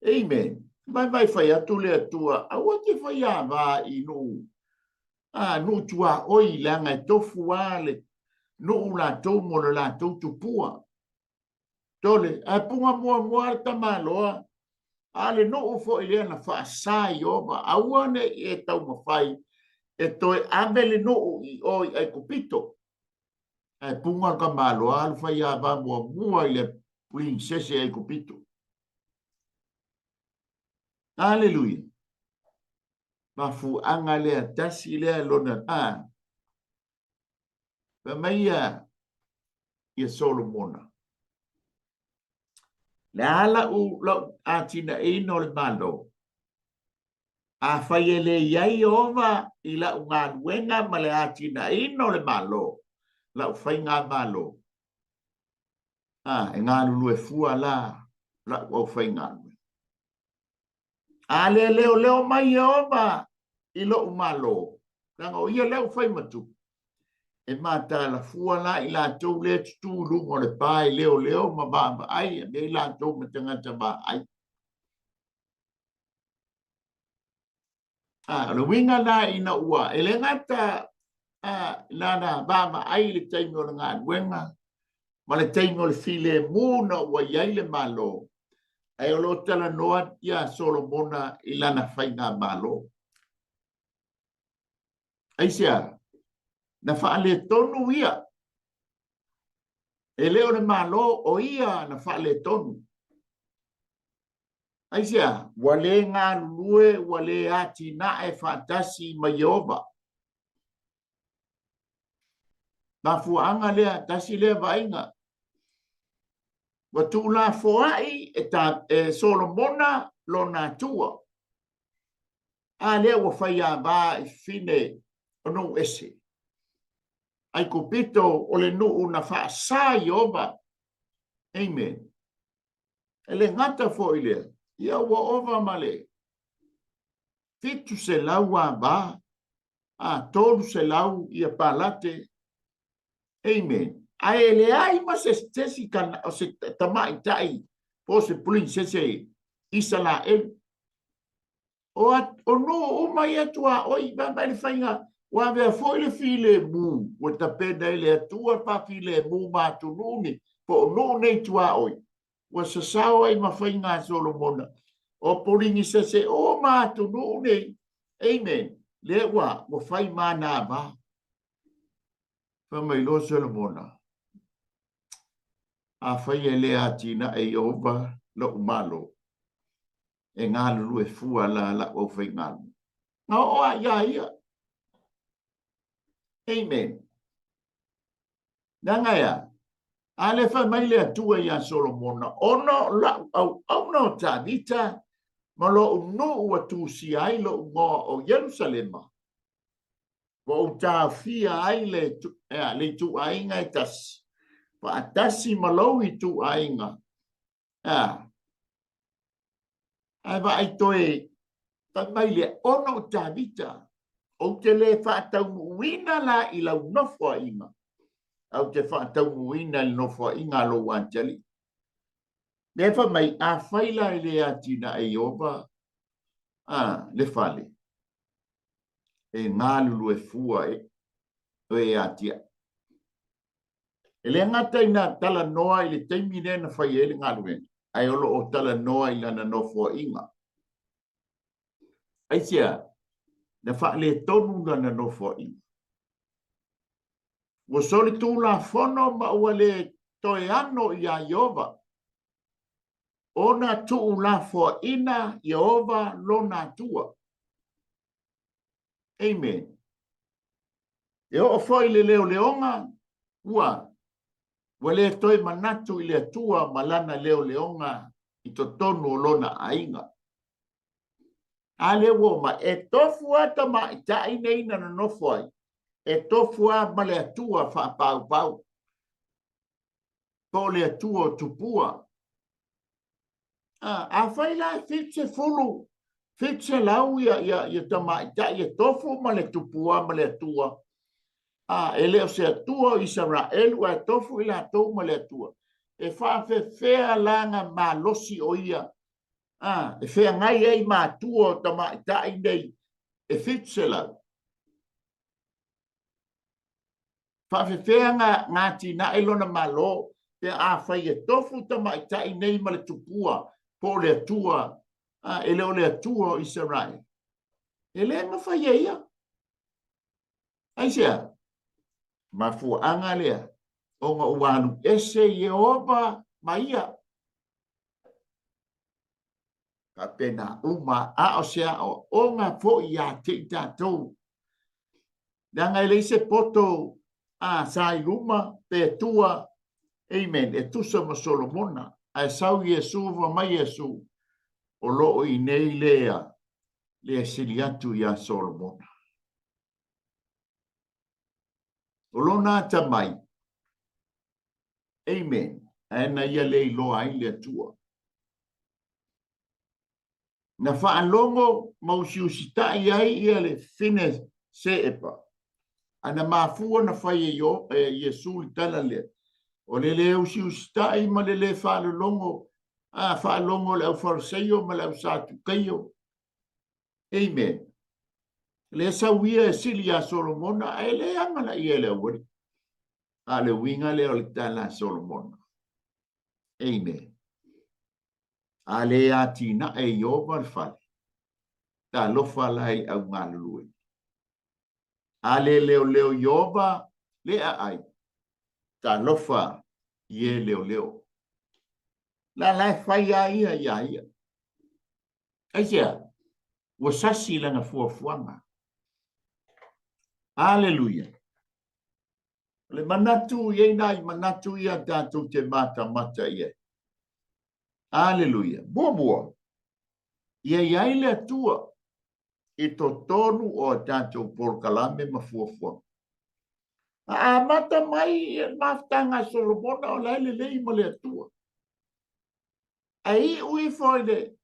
Speaker 1: amen. Mai mai fai atu le Atua, aua te fai ava i nuu, ah, nuu tuaoi, leaga e tofu lava le nuu latou mo le latou tupua. Tole, ae puga muamua le tamaloa, a le nuu foi lea na faasa i Ieova, aua ne i e taumafai e toe ave le nuu i o i Aikupito. Ae puga le tamaloa alu fai ava muamua i le prinsese Aikupito. Aleluia. Mafuaaga lea tasi lea lona a. Fai mai ia ia Solomona. Le a lau lau atinaeina o le Malo. Afai e le i ai Ieova i lau galuega ma le atinaeina o le Malo, lau faigamalo, a, e galulue fua la lau aufaigaluega. A le leoleo mai Ieova i lou Malo, leaga o ia lea ua fai ma tupu, e mataala fua la i latou lea e tutū i luga o le pa e leoleo ma vaavaai, avea i latou ma tagata vaai. A, o le uiga la ina ua, e le gata a, na vaavaai i le taimi o le galuega ma le taimi o le filemu na ua i ai le Malo, ae o lo o talanoa ia Solomona i lana faigamalo. Aisea? Na faaletonu ia. E le o le Malo, o ia na faaletonu. Aisea? Ua le galulue, ua le atinae faatasi ma Ieova. Mafuaaga lea, tasi lea vaaiga. Ua tuulafoai e, ta, e Solomona lona Atua. A lea ua faiava i fafine o nuu ese. Aikupito o le nuu na faasa Ieova. Amen. E le gata foi i lea, ia ua ova ma le 700 ava, a 300 ia palate. Amen. Ae e leai ma se tesi kana, o se tamaitai po o se prinsese Isalaelu. O, o nuu uma ia tuaoi, vae mai le faiga, Ua avea foi le filemu ua tapena e le Atua le faafilemu ma atunuu nei, po o nuu nei tuaoi, ua sasao ai ma faiga a Solomona, o Polinisese uma atunuu nei, amen, lea ua, ua fai ma anava. Fai mai loa Solomona, Afai e le atinae Ieova lou malo, e galulue fua la lau aufaigaluega. Na oo lava ia ia. Amen. Leaga e a? A lea fai mai le Atua iā Solomona, ona o lau auauna o Tavita ma lou nuu ua tusia ai lou igoa o Ierusalema, ua ou taofia ai le, le ituaiga e tasi, faatasi ma lou ituaiga, a, ae vaai toe, fai mai lea, ona o Tavita, ou te le faataunuuina la i lau nofoaiga, ae ou te faataunuuina i le nofoaiga a lou atialii. Lea fai mai, afai la e le atinae Ieova, a, le fale, e galulue fua e e atiae. E le gata ina talanoa i le taimi lea na fai ai le galuega, ae o lo o talanoa i lana nofoaiga. Aisea? Na faaletonu lana nofoaiga. Ua solitulafono ma ua le toe ano iā Ieova, ona tuulafoaina Ieova lona Atua. Amen. E oo foi i le leoleoga, ua, ua le toe manatu i le Atua ma lana leoleoga i totonu o lona aiga. A lea ua oo mai, e tofu lava tamaitai nei na nonofo ai, e tofu lava ma le Atua faapaupau, po o le Atua o tupua. Afai la e 70, 700 ia, ia, ia tamaitai e tofu ma le tupua ma le Atua, a, e le o se Atua o Isaraelu ae tofu i latou ma le Atua, e faafefea la na malosi o ia, a, e feagai ai ma atua o tamaitai nei e 700? Faafefea na atinae lona Malo pe afai e tofu tamaitai nei ma le tupua po o le Atua, a, e le o le Atua o Isaraele? E le mafai e ia. Aisea? Mafuaaga lea, ona ua alu ese Ieova ma ia. Faapena uma, a o se aoaoga foi ia te i tatou. Leaga e leai se poto a sa i luma pe tua, amen, e tusa ma Solomona. Ae sau Iesu, fai mai Iesu, o lo o i inei lea, lea sili atu iā Solomona. O lona atamai, amen, ae na ia le iloa ai le Atua. Na faalogo ma usiusitai ai ia le fine Seepa, a na mafua na fai e Iesu le tala lea, o le le usiusitai ma le le faalologo, a faalogo le au Fariseio ma le au Satukeio. Amen. Lea sau ia e sili iā Solomona, ae le agalaia e le aualii. A o le uiga lea o le tala a Solomona. Amen. A le atinae e Ieova le fale, talofa la i le au galulue. A le leoleo Ieova le aai, talofa i e leoleo. La la e fai lava ia iā ia. Aisea? Ua sasi lana fuafuaga. Aleluia! O le manatu, e i ai nai manatu ia tatou te matamata i ai. Aleluia. Muamua, ia i ai le Atua i totonu o a tatou polokalame ma fuafuaga. Na amata mai le mafutaga a Solomona o la e lelei ma le Atua. Ae iu ifo i le,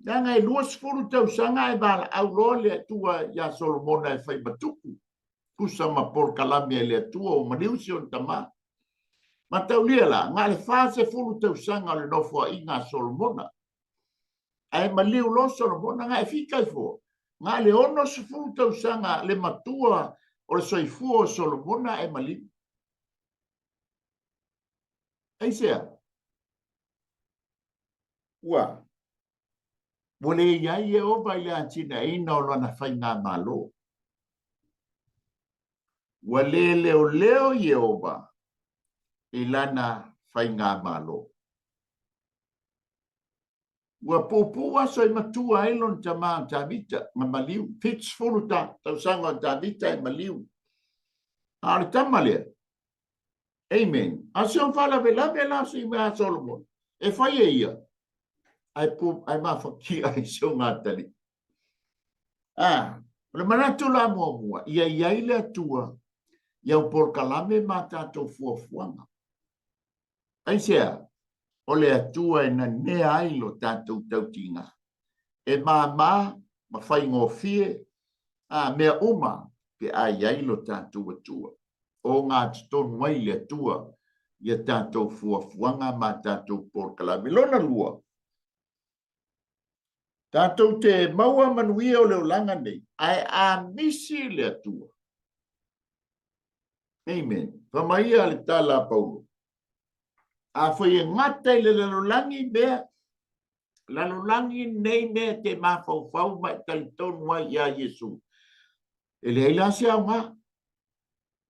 Speaker 1: leaga e 20 tausaga ae valaau loa le Atua iā Solomona e fai ma tupu, tusa ma polokalame a le Atua ua maliu si ona tama. Mataulia la, na o le 40 tausaga o le nofoaiga a Solomona. Ae maliu loa Solomona, na e fika ifo, na o le 60 tausaga le matua o le soifua o Solomona ae maliu. Aisea? Ua ua le i ai Ieova i le atinaeina o lana faigamalo. Ua le leoleo Ieova i lana faigamalo. Ua puupuu aso i matua ai lona tama o Tavita ma maliu, 70 tausaga o Tavita e maliu. A o le tama lea, amen. A o si ona faalavelave la o si mea a Solomona, e fai e ia, ae, pu, ae mafatia ai si ona atalii. Ah, o le manatu la muamua, ia i ai le Atua i au polokalame ma tatou fuafuaga. Aisea? O le Atua e nanea ai lo tatou tautiga. E māmā ma faigofie a mea uma pe a i ai lo tatou Atua. Ogatotonu ai le Atua i a tatou fuafuaga ma tatou polokalame. Lona lua, tatou te maua manuia o le olaga nei, ae a misi le Atua, Amen. Fai mai ia le tala a Paulo. Afai e gata i le lalolagi mea, lalolagi nei mea e te mafaufau ma e talitonu ai iā Iesu, e leai la se aoga.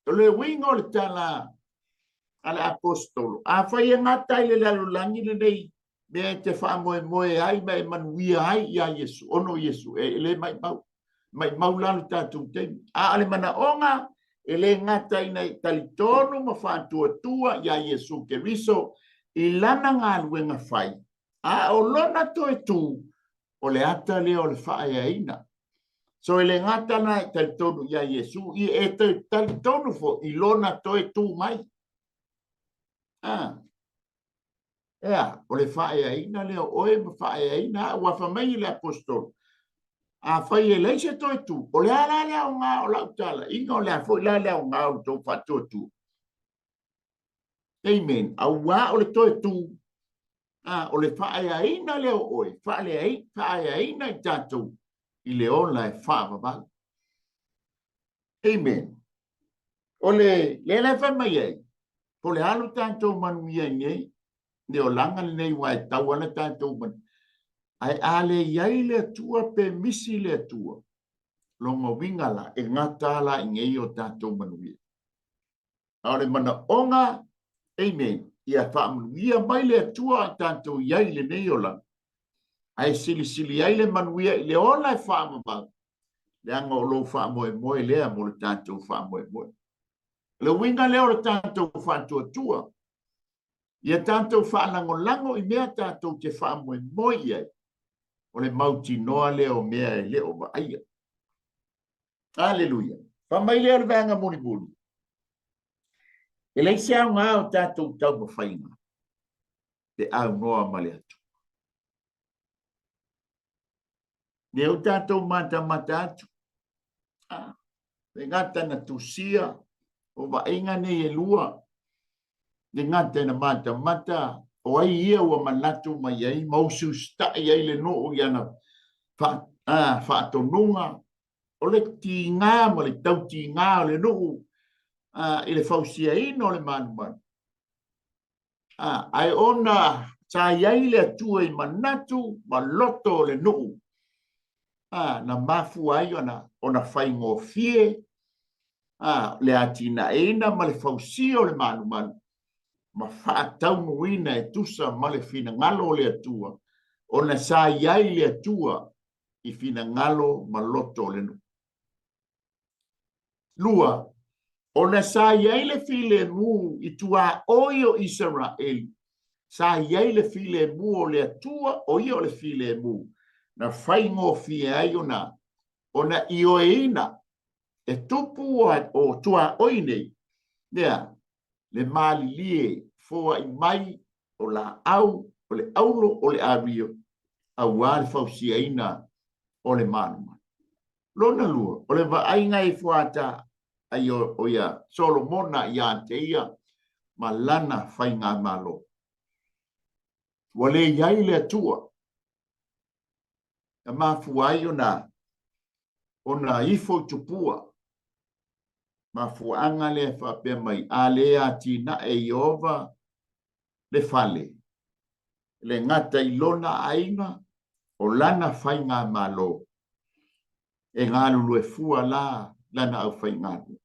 Speaker 1: O le uiga o le tala a le Aposetolo, afai e gata i le lalolagi lenei mea e te faamoemoe ai ma e manuia ai iā Iesu, ona o Iesu, e le maimau. Maimau la lo tatou taimi. A o le manaoga, e le gata ina e talitonu ma faatuatua iā Iesu Keriso i lana galuega fai, a o lona toe tu, o le ata lea o le faaeaina. So e le gata la e talitonu iā Iesu, ia e toe talitonu foi i lona toe tu mai. Ah. Ea, o le faaeaina lea o oe ma faaeaina au, ua fai mai le Aposetolo, afai e leai se toe tu, o le a la le aoga o lau talaiga, o le a foi la le aoga o le tou faatuatua? Amen. Auā o le toe tu, a, o le faaeaina lea o oe, faaeaina i tatou i le ola e faavavau. Amen. O le lea la e fai mai ai, po o le a lo tatou manuia i nei, le olaga lenei ua e tau ana tatou manuia. Ae a le i ai le Atua pe misi le Atua, lona uiga la, e gata la i nei o tatou manuia. A o le manaoga, amen, ia faamanuia mai le Atua a tatou i ai i lenei olaga, ae silisili ai le manuia i le ola e faavavau, leaga o lou faamoemoe lea mo le tatou faamoemoe. O le uiga lea o le tatou faatuatua, ia tatou faalagolago i mea tatou te faamoemoe i ai, o le mautinoa lea o mea e le o vaaia. Aleluia. Fai mai lea o le vaega mulimuli, e leai se aoga o tatou taumafaiga pe aunoa ma le Atua. Lea ua tatou matamata atu, ah, le gata na tusia o vaaiga nei e lua, le gata na matamata o ai ia ua manatu mai ai ma usiusitai ai le nuu i ana faatonuga, o le tiga ma le tautiga o le nuu i le fausiaina o le malumalu. Ae ona sa i ai le Atua i manatu ma loto o le nuu, na mafua ai ona faigofie le atinaeina ma le fausia o le malumalu ma faataunuuina e tusa ma le finagalo o le Atua, ona sa i ai le Atua i finagalo ma loto o le nuu. Lua, ona sa i ai le filemu i tuaoi o Isaraelu, sa i ai le filemu o le Atua, o ia o le filemu, na faigofie ai ona, ona ioeina e tupu o tuaoi nei, lea, le malilie foai mai o laau, o le aulo, o le ario, auā le fausiaina o le malumalu. Lona lua, o le vaaiga e fuata ai o ia Solomona iā te ia ma lana faigamalo. Ua le i ai le Atua na mafua ai ona ifo i tupua. Mafuaaga lea e faapea mai, a le atinae e Ieova le fale, e le gata i lona aiga, o lana faigamalo, e galulue fua la lana aufaigaluega.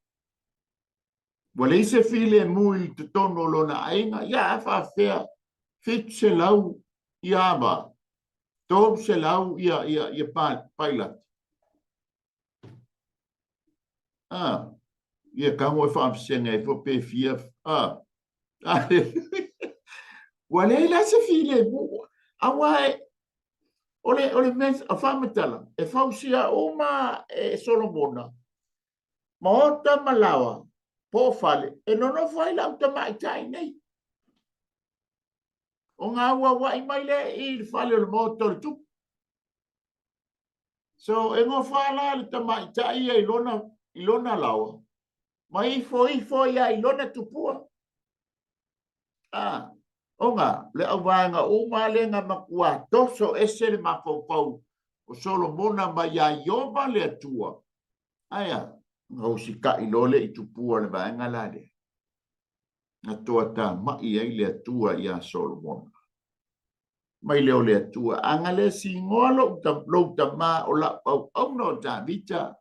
Speaker 1: Ua leai se filemu i totonu o lona aiga, ia a faafefea 700 ia ava, 300 ia pailate. Ah, ia tago e faavasega ai foi pe fia. Ah, ua leai la se filemu. Aua e, o le mea faamatala, e fausia uma e Solomona, maota ma laoa, po o fale, e nonofo ai lau tamaitai nei. O ngā uauai mai lea i le fale o le maota o le tupu. So, e gofa la le tamaitai ia i lona laoa, ma ifo ifo ia i lona tupua. Ah, ona, le auvaega uma le na matua toso ese le mafaufau o Solomona mai ia Ieova le Atua. Aia, na usita'i loa le i tupua le vaega la lea. Na toatamai ai le Atua iā Solomona. Mai lea o le Atua, a na le sigoa lou tamā o lau auauna o Tavita,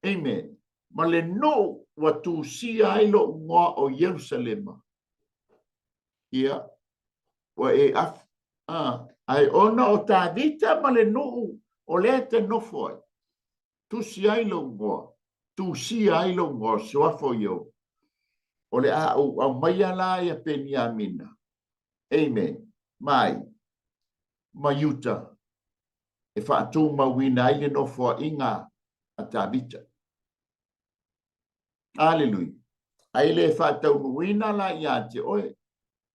Speaker 1: amen, ma le nuu ua tusia ai lou igoa o Ierusalema, ia, ua e afu, ae ona o Tavita ma le nuu o lea e te nofo ai, tusi ai lou igoa, tusia ai lou igoa o suafa o Ieova, o le a ou aumaia la ia Peniamina, Amen. Mai, ma Iuta, e faatumauina ai le nofoaiga a Tavita. Aleluia. Ai le faataunuuina la ia te oe,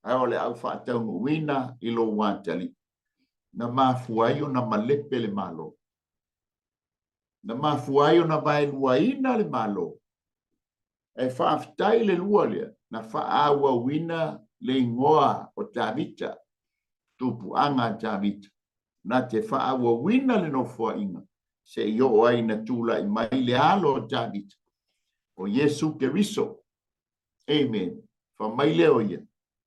Speaker 1: ae o le au faataunuuina i lou atalii. Na mafua ai ona malepe le Malo. Na mafua ai ona vaeluaina le Malo. E faafetai le lua lea na faaauauina le igoa o Tavita, tupuaga a Tavita, na te faaauauina le nofoaiga seia oo ai ina tulai mai le alo o Tavita, o Iesu Keriso. Amen. Fai mai lea o ia,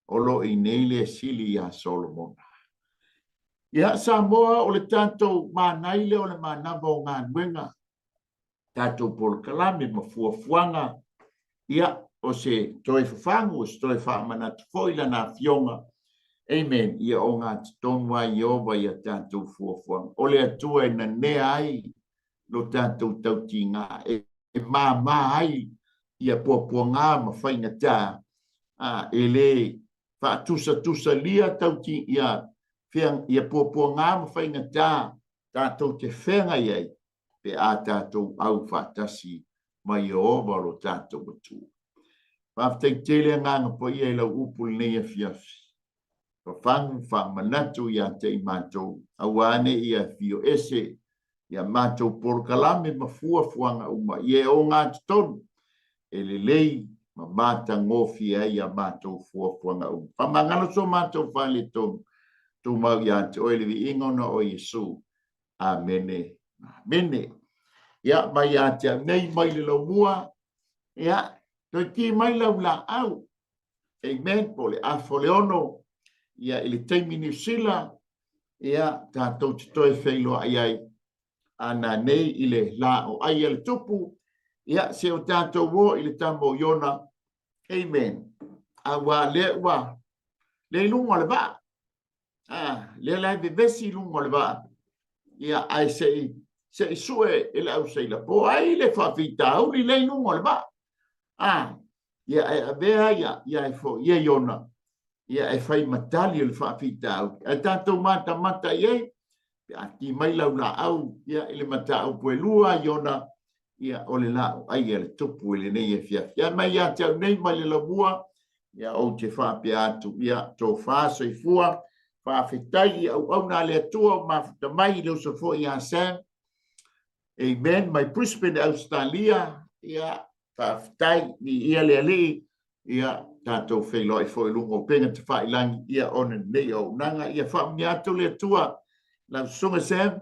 Speaker 1: o lo o i inei le sili iā Solomona. Ia, Samoa, o le tatou manai lea o le manava o galuega tatou polokalame ma fuafuaga, ia, o se toe fafagu, o se toe faamanatu foi Lana Afioga, amen, ia ogatotonu ai Ieova i a tatou fuafuaga. O le Atua e nanea ai lo tatou tautiga, e māmā ai ia puapuaga ma faigata, a, e le faatusatusalia tauti, ia, ia puapuaga ma faigata tatou te feagai ai, pe a tatou au faatasi ma Ieova lo tatou Atua. Faafetai tele Agaga Paia i lau upu i lenei afiafi. Fafagu faamanatu ia te i matou, aua ne i afio ese ia matou polokalame ma fuafuaga uma ia e ogatotonu e lelei ma matagofie ai a matou fuafuaga uma. Faamagalo so matou faaletonu, tumau ia te oe le viiga ona o Iesu. Amene. Amene. Ia, mai ia te au nei, mai le laumua, ia, toe ki mai lau laau. Amen. Po o le afa o le ono, ia, i le taimi Niu Sila, ia, tatou te toe feiloai ai a nanei i le la o ai a le tupu, ia, se o tatou o i le tama o Iona. Amen. Aua lea ua, lea i luga o le vaa. Ah, lea la e vevesi i luga o le vaa. Ia, ae se i sue e le au seila, po o ai le faafitauli lea i luga o le vaa. Ah, ia, e avea ia, ia e foi ia Iona, ia e fai ma tali o le faafitauli. Ae tatou matamata i ai, pe a ki mai lau laau, ia, i le mataupu e lua, Iona, ia, o le laau ai a le tupu i lenei afiafi. Ia, mai ia te au nei, mai le laumua, ia, ou te faapea atu, ia, tofa soifua, faafetai i auauna a le Atua o mafuta mai i le uso foi ia Sam, amen, mai Brisbane, Australia, ia, faafetai, viia le Alii, ia, tatou feiloai foi i luga o upega tafailagi, ia, ona lenei auaunaga, ia faamanuia atu le Atua, lau susuga Sam,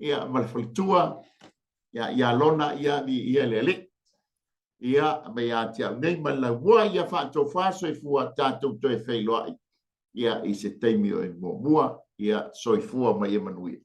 Speaker 1: ia, ma le faletua, ia, ia Lona, ia, viia le Alii. Ia, ma ia te au nei ma le laumua, ia faatofa soifua, tatou toe feiloai ia i se taimi o i muamua. Ia, soifua ma ia manuia.